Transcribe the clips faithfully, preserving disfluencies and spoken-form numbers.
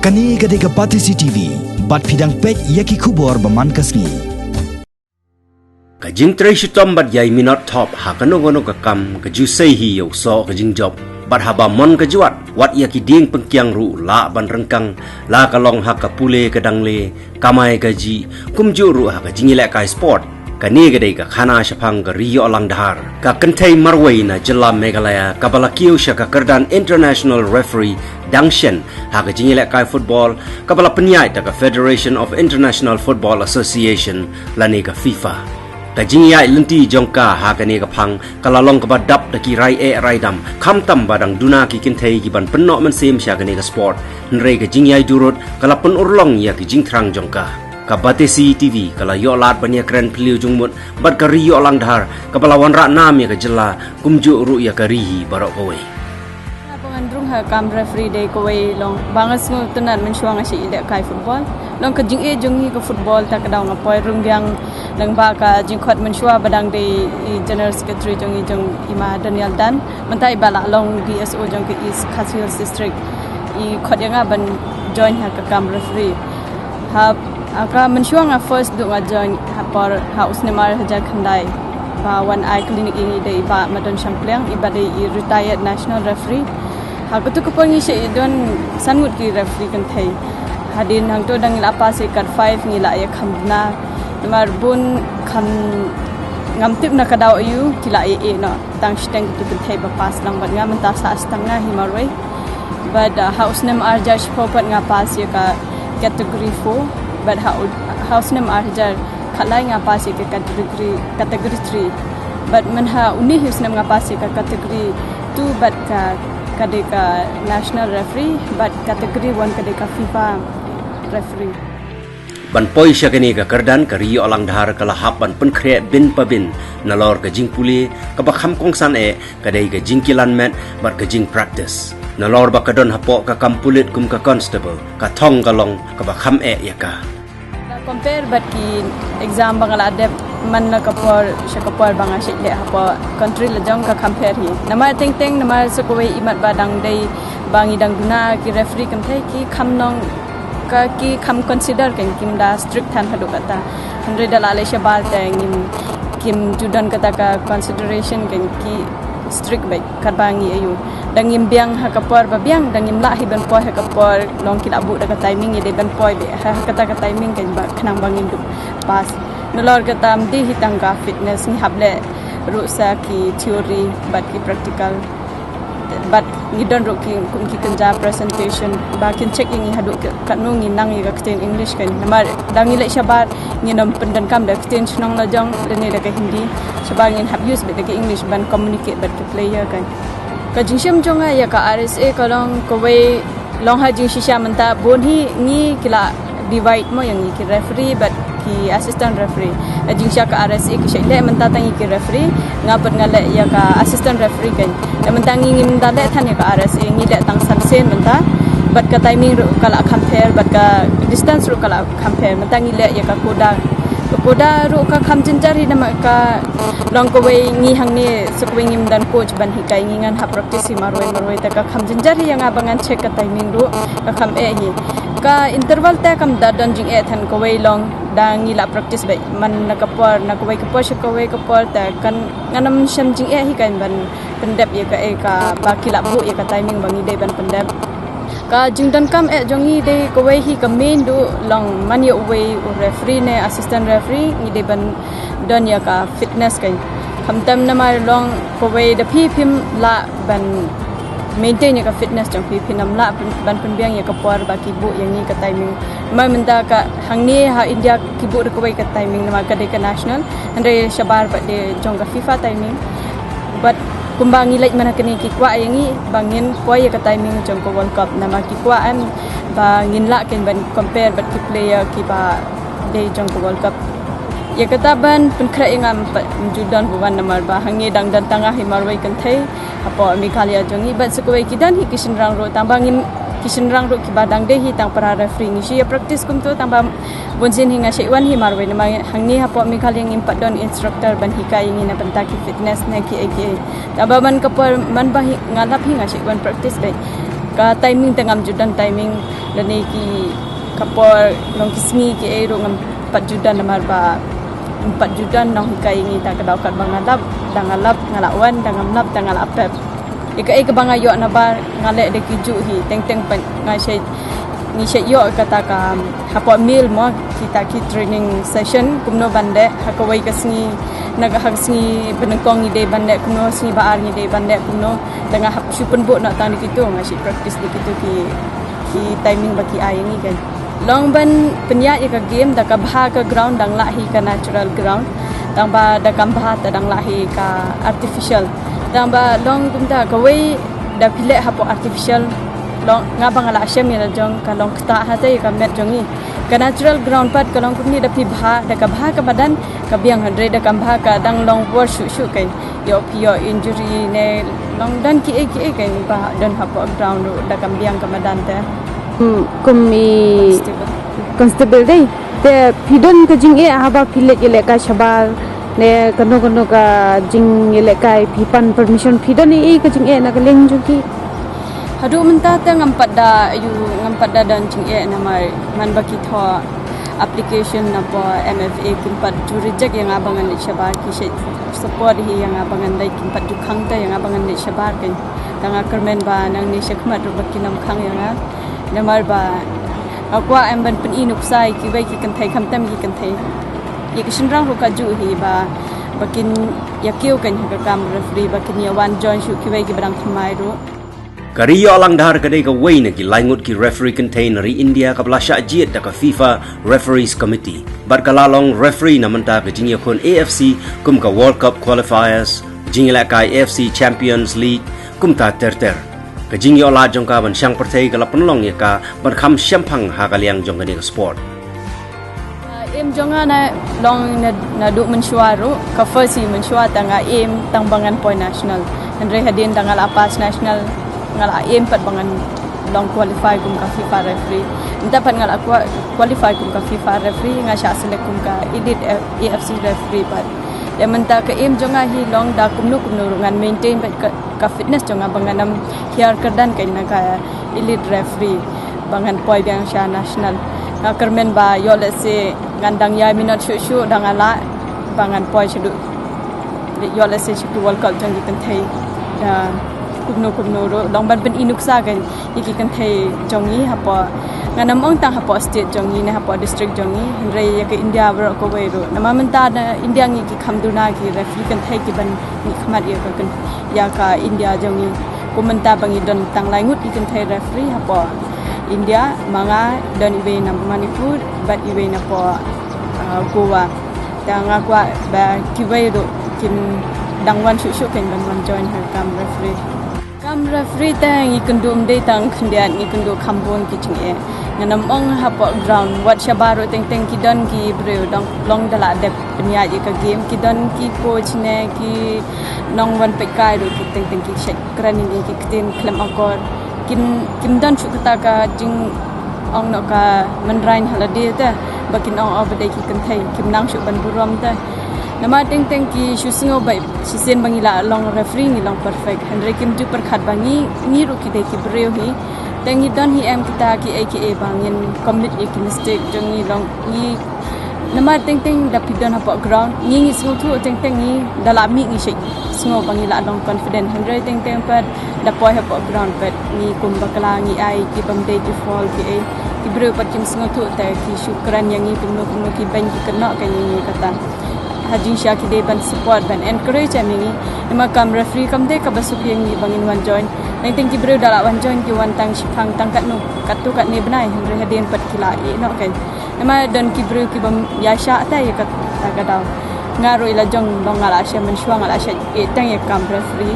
Kane ka dei ka Batesi T V, bad phi dang peit ïa ki khubor ba man ka sngi. Ka jingtrei shitom bad ïai minot thop ha kano kano ka kam ka ju sei hi ïa u soh ka jingjop. Bad haba mon ka jwat, wat ïa ki dieng pynkiang ruh lah ban ryngkang, la ka long ha ka pule ka dangle, kamai kajih, kumjuh ruh ha ka jingïalehkai sport. Kane ka dei ka khana shaphang ka Ri Ïoh Langdhar, ka kynthei marwei na jylla Meghalaya kaba la kiew sha ka kyrdan international referee dang shen ha ka jingïalehkai football kaba la pynïaid da ka Federation of International Football Association lane ka FIFA. Ka jingïaid lynti jong ka ha kane ka phang ka la long kaba dap da ki rai eh rai dam, khamtam ba dang duna ki kynthei ki ban pynnoh mynsiem sha kane ka sport. Hynrei ka jingïai durut ka la pynurlong ïa ki jingthrang jong ka. Ka Batesi T V ka la ïoh lad ban ïakren phylliew jingmut bad ka Ri Ïoh Langdhar kaba la wanrah nam ïa ka jylla kumjuh ruh ïa ka ri hi baroh kawei. Ba ngan rung ha kam referee dei kawei long ba nga sngewtynnat mynshuwa nga shait lehkai football. Long ka jingeh jong ngi ka football ta ka daw nga poi rung biang lang ba ka jingkhot mynshuwa ba dang dei i general secretary jong i jong i ma Daniel Dan. Mynta i ba la long D S O jong ka East Khasi Hills District. I khot ïa nga ban join ha ka kam referee. Ha, ha ka mynshuwa nga first duh nga join ha por ha u snem ar hajar khyndai. Ba wan ai clinic ïa ngi dei i ba Madon Shampliang, i ba dei i retired national referee. Ha katu ka por ngi shait ïa don san ngut ki referee kynthei. Hadien hangto dang ngi la pass ïa kat five ngi la ïa kham bna. Namar bun kham ngam tip na ka daw aïu ki la ïa eh noh. Tang shiteng ki kynthei ba pass lang bad nga mynta sa stang nga hi marwei. Bad uh, ha u snem ar hajar shiphew pat nga pass ïa ka category four. Bad ha u, ha u snem ar hajar khatlai nga pass ïa ka category, category three. Bad mynha une hi u snem nga pass ïa ka category two bad ka, ka dei ka national referee bad category one ka dei ka FIFA referee. Ban poi sha kane ka kyrdan ka Ri Ïoh Langdhar ka la hap ban pynkhreh bin pa bin nalor ka jingpule kaba kham kongsan eh ka dei ka jingkilan met bad ka jingpractice. Nalor ba ka don hapoh ka kam pulit kum ka constable, ka thong ka long kaba kham eh ïa ka. Ka compare bad ki exam ba nga la dep man la ka por sha ka por ba nga shait leh hapoh country la jong ka compare hi. Namar teng teng namar sa kawei imat ba dang dei ba ngi dang duna ki referee kynthei ki kham nong ka ki kham consider kan kim da strict than haduh kata. Hynrei da la leh shabar te ngim kim ju don kata ka consideration kan ki strict bad katba ngi aïu. Da ngim biang ha ka por ba biang, da ngim lah hi ban poi ha ka por long ki la buh da ka timing ïa dei ban poi bad ha kata ka timing kan ba khnang ba ngin dup pass. Nalor kata ym dei hi tang ka fitness ngi hap leh ruh sa ki theory bad ki practical. Bad ngi don ruh ki kum ki kynja presentation ba kin check ïa ngi haduh katno ngi nang ïa ka ktien English kan. Namar da ngi leh shabar ngin ym pyndonkam da ktien shnong la jong lane da ka Hindi. Shabar ngin hap use bad da ka English ban communicate bad ki player kan. Ka jingshem jong nga ïa ka R S A ka long kawei long ha jingshisha mynta bun hi ngi ki la divide mo ïa ngi ki referee bad ki assistant referee. Ha jingshisha ka R S A ki shait leh mynta tang ïa ki referee nga pat nga leh ïa ka assistant referee kan. Te mynta ngi ngim da leh than ïa ka R S A ngi leh tang san sien mynta. Bad ka timing ruh ka la compare bad ka distance ruh ka la compare mynta ngi leh ïa ka koda. Ka koda ruh ka kham jynjar hi namar ka long kawei ngi hangne sa kawei ngim don coach ban hikai ngi ngan hap practice hi marwei marwei te ka kham jynjar hi ïa nga ba ngan check ka timing ruh ka kham eh hi. Ka interval te kam da don jingeh than kawei long da ngi la practice bad man na ka por na kawei ka por sha kawei ka por te kan ngan ym shem jingeh hi kan ban pyndep ïa ka eh ka ba ki la buh ïa ka timing ba ngi dei ban pyndep. Ka jingdonkam eh jong ngi dei kawei hi ka main duh long man ïa uwei u referee ne assistant referee ngi dei ban don ïa ka fitness kan. Khamtam namar long kawei da phi phim lah ban maintain ïa ka fitness jong phi phin ym lah ban pynbiang ïa ka por ba ki buh ïa ngi ka timing. Namar mynta ka hangne ha India ki buh da kawei ka timing namar ka dei ka national. Hynrei shabar pat dei jong ka FIFA timing. Bad kumba ngi leit mynta kane ki kwah ïa ngi ba ngin poi ïa ka timing jong ka World Cup namar ki kwah em ba ngin lah kan ban compare bad ki player kiba dei jong ka World Cup. Ïa kata ban pynkhreh ïa nga ym pat ju don ba wan namar ba hangne dang don tang nga hi marwei kynthei. Hapoh Meghalaya jong ngi bad sa kawei ki don hi ki shynrang ruh tang ba ngim ki shynrang ruh kiba dang dei hi tang para referee ngi shu ïa practice kumto tang ba bun sien hi nga shait wan hi marwei namar hangne hapoh Meghalaya ngim pat don instructor ban hikai ïa ngi na bynta ki fitness ne ki ei ki ei. Tang ba man ka por man ba hi nga lap hi nga shait wan practice bad Ka timing te ngam ju don timing, lane ki ka por long ki sngi ki ei ruh ngam pat ju don namar ba ngam pat ju don nonghikai ïa ngi. Ta ka daw katba nga lap, da nga lap nga la wan, da ngam lap da nga la pep. Ïa kaei kaba nga ïoh naba nga leh da ki juh hi, teng teng pat nga shait, ngi shait ïoh kata ka hapoh mail mo, kita ki training session kumno ban leh ha kawei ka sngi, na ka ha ka sngi ba nyngkong ngi dei ban leh kumno, sngi ba ar ngi dei ban leh kumno. Te nga hap shu pynbud noh tang da kito, nga shu practice da kito ki, ki timing ba ki ai ïa ngi kan. Long ban pynïaid ïa ka game da ka bha ka ground, dang lah hi ka natural ground. Tang ba da kam bha te dang lah hi ka artificial. Tang ba long kumta kawei, da phi leh hapoh artificial, long nga ba nga la shem ïa la jong ka long ktah ha te ïa ka met jong ngi. Ka natural ground pat ka long kumne, da phi bha, da ka bha ka madan ka biang, hynrei da kam bha ka dang long worse shuh shuh kan. Ïoh phi ïoh injury ne long don kiei kiei kan ba don hapoh ground ruh da kam biang ka madan te. Hmm, kum i constable. Constable dei. Te phi don ka jingeh haba phi leit ïalehkai shabar ne kano kano ka jingïalehkai, phi pan permission, phi don i ka jingeh na ka liang jong ki? Haduh mynta te ngam pat da, ïoh, ngam pat da don jingeh namar man ba ki thoh application na ba M F A kim pat ju reject ïa nga ba ngan leit shabar, ki shait support hi ïa nga ba ngan leit, kim pat ju khang te ïa nga ba ngan leit shabar kan. Te nga kyrmen ba nangne shakhmat ruh ba kin ym khang ïa nga. Namar ba nga kwah em ban pyni nuksa ïa kiwei ki kynthei, khamtam ki kynthei, ïa ki shynrang ruh kajuh hi ba, ba kin ïa kiew kan ha ka kam referee, ba kin ïa wan join shuh kiwei kiba dang thymmai ruh. Ka ri Ïoh Langdhar ka dei kawei na ki lai ngut ki referee kynthei na ri India kaba la shah jied da ka FIFA Referees Committee bad ka la long referee na mynta ka jingïakhun A F C kum ka World Cup Qualifiers, jingïalehkai A F C Champions League, kumta ter ter. Ka jingïohlad jong ka ban shang pyrthei ka la pynlong ïa ka ban kham shemphang ha ka liang jong kane ka sport. Aim jong nga na long na, naduh mynshuwa ruh, ka first hi mynshuwa te nga aim tang ba ngan poi national. Hynrei hadien da nga la pass national, nga la aim pat ba ngan long qualify kum ka FIFA referee. Mynta pat nga la qua-, qualify kum ka FIFA referee, nga shah select kum ka elite A F C referee pat. Te mynta ka aim jong nga hi long da kumno kumno ruh ngan maintain pat ka, ka fitness jong nga ba ngan ym hiar kyrdan kan na ka elite referee ba ngan poi biang sha national. Nga kyrmen ba ïoh lehse ngan dang ïai minot shuh shuh da nga lah ba ngan poi shaduh. Ïoh lehse sha ki World Cup jong ki kynthei da kumno kumno ruh long ban pyni nuksa kan ïa ki kynthei jong ngi hapoh, ngan ym ong tang hapoh state jong ngi ne hapoh district jong ngi, hynrei ïa ka India baroh kawei ruh. Namar mynta na India ngi ki kham duna ki referee kynthei kiban mihkhmat ïa ka kyn-, ïa ka India jong ngi. Kum mynta ba ngi don tang lai ngut ki kynthei referee hapoh India, ma nga don iwei na Manipur bad iwei napoh, ah, Goa. Te nga kwah ba kiwei ruh kin dang wan shuh shuh kan ban wan join ha ka kam referee. Kam referee te ngi kynduh ym dei tang khyndiat, ngi kynduh kham bun ki jingeh. Ngan ym ong hapoh ground, wat shabar ruh teng teng ki don ki briew dang long da la dep pynïaid ïa ka game, ki don ki coach ne ki nongwan peitkai ruh ki teng teng ki shait kren ïa ngi ki ktien khlem akor. Kin, kim don shuh kata ka jing ong noh ka mynrain ha lade te ba kin ong, oh, ba dei ki kynthei, kim nang shuh ban burom te. Namar teng teng ki shu sngew ba shisien ba ngi la long referee ngi long perfect, hynrei kim ju pyrkhat ba ngi, ngi ruh ki dei ki briew hi. Te ngi don hi em kita kiei kiei ba ngin commit ïa ki mistake jong ngi, long ngi. Namar teng teng da phi don hapoh ground ngi, ngi sngewthuh teng teng ngi da la mih ngi shait sngew ba ngi la long confident, hynrei teng teng pat da poi hapoh ground pat ngi kum bakla ngi ai ki bym dei ki foul kiei. Ki briew pat kim sngewthuh te ki shu kren ïa ngi kumno kumno, ki beiñ ki kynnoh kan ïa ngi kata. Ha jingshisha ki dei ban support ban encourage ïa ngi. Namar kam referee kam dei kaba suk ïa ngi ba ngin wan join. Teng teng ki briew da la wan join ki wan tang shiphang tang katno, katto katne bnai, hynrei hadien pat ki la ïeh noh kan. Namar don ki briew ki bym ïaishah te ïa kata ka daw. Nga ruh i la jong long nga la shem mynshuwa nga la shah ïeh tang ïa kam referee.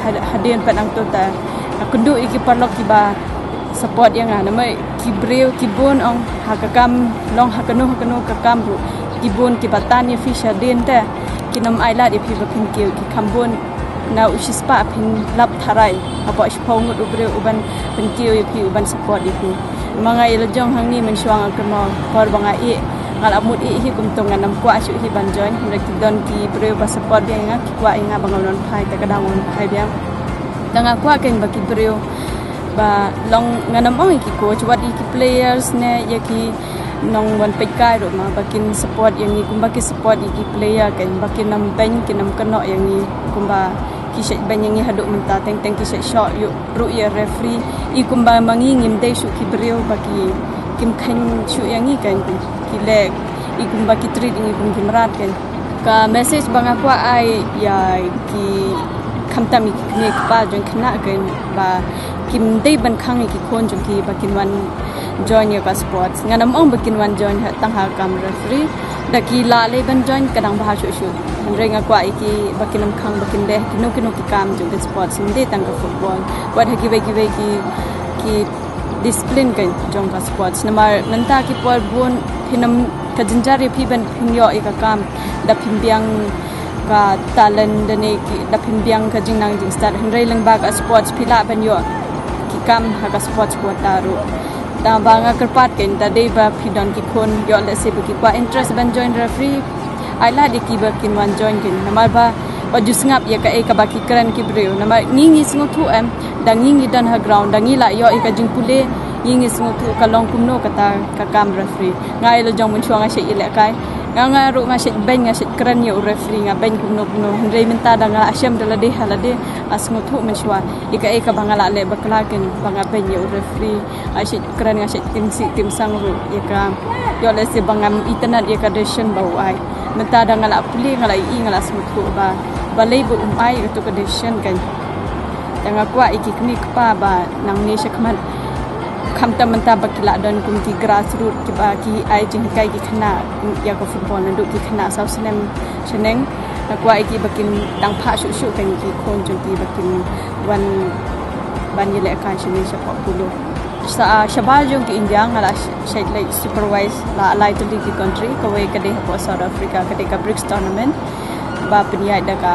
Had-, hadien pat nangto te nga kynduh ïa ki paralok kiba support ïa nga, namar ki briew ki bun ong ha ka kam, long ha kano ha kano ka kam ruh ki bun kiba tan ïa phi shadien te kin ym ailad ïa phi ba phin kiew, ki kham bun na u shispah phin lap tharai hapoh shiphew ngut u briew uban pynkiew ïa phi, uban support ïa phi. Ma nga i la jong hangne mynshuwa nga kynmaw por ba nga ïeh, nga la mut ïeh hi kumto, ngan ym kwah shuh hi ban join, hynrei ki don ki briew ba support biang ïa nga, ki kwah ïa nga ba ngan wan phai, te ka daw ngan wan phai biang. Te nga kwah kein ba ki briew Ba long ngan ym ong ïa ki coach, wat ïa ki players ne ïa ki nongwan peit kai ruh ma ba kin support ïa ngi kumba ki support ïa ki player, kan ba kin ym beiñ, kin ym kynnoh ïa ngi kumba ki shait beiñ ïa ngi haduh mynta, teng teng ki shait shoh ïa ruh ïa referee. I kumba ma ngi ngim dei shuh ki briew ba ki, kim kheiñ shuh ïa ngi, kan ki leh i kumba ki treat ïa ngi kum ki mrad, kan. Ka message ba nga kwah ai ïa ki, khamtam ïa ki kmie ki kpa jong khynnah, kan, ba kim dei ban khang ïa ki khun jong ki ba kin wan join ïa ka sports. Ngan ym ong ba kin wan join ha, tang ha kam referee. Da ki lah leh ban join ka dang bha shuh shuh. Hynrei nga kwah ïa ki ba kin ym khang, ba kin leh kino kino ki kam jong ka sports, ym dei tang ka football. Wat ha kiwei kiwei ki, ki discipline, kan, jong ka sports. Namar mynta ki por bun phin ym, ka jynjar ïa phi ban phin ïoh ïa ka kam da phim biang ka talent, da ne ki, da phim biang ka jingnang jingstad. Hynrei lyngba ka sports phi lah ban ïoh ki kam ha ka sports quota ruh. Da ba nga kyrpad, kan, da dei ba phi don ki khun ïoh lehse ba ki kwah interest ban join referee, ai lad ïa ki ba kin wan join, kan. Namar ba wat ju sngap ïa kaei kaba ki kren ki briew. Namar ngi ngi sngewthuh, em, da ngi ngi don ha ground, da ngi lah ïoh ïa ka jingpule, ngi ngi sngewthuh ka long kumno kata ka kam referee. Nga ïa la jong mynshuwa nga shait ïalehkai, nga nga ruh nga shait beiñ, nga shait kren ïa u referee, nga beiñ kumno kumno. Hynrei mynta da nga lah shem da lade ha lade, nga sngewthuh mynshuwa ïa kaei kaba nga lah leh bakla, kan, ba nga beiñ ïa u referee. Nga shait kren, nga shait tim sih tim sang ruh ïa ka, ïoh lehse ba ngam itynnad ïa ka decision ba u ai. Mynta da nga lah pule, nga lah ïohi, nga lah sngewthuh ba balei ba um ai ïa kato ka decision, kan. Da nga kwah ïa ki kmie kpa ba nangne shakhmat, khamtam mynta ba ki lah don kum ki grassroot kiba ki ai jinghikai ki khynnah ïa ka football, naduh ki khynnah saw snem shaneng. Nga kwah ïa ki ba kin dang phah shuh shuh, kan, ïa ki khun jong ki ba kin wan ban ïalehkai shane shapoh polo. Sa, shabar jong ki India nga lah sh-, shait leit supervise la lai tylli ki country, kawei ka dei hapoh South Africa, ka dei ka BRICS tournament ba pynïaid da ka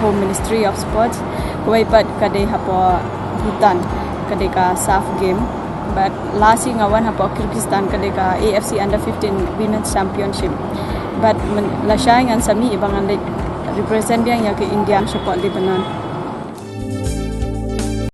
Home Ministry of Sports. Kawei pat ka dei hapoh Bhutan, ka dei ka SAFF game. Bad last year nga wan hapoh Kyrgyzstan, ka dei ka A F C under fifteen Women's Championship. Bad myn-, lashai ngan sa mih ba ngan leit represent biang ïa ka India shapoh Lebanon.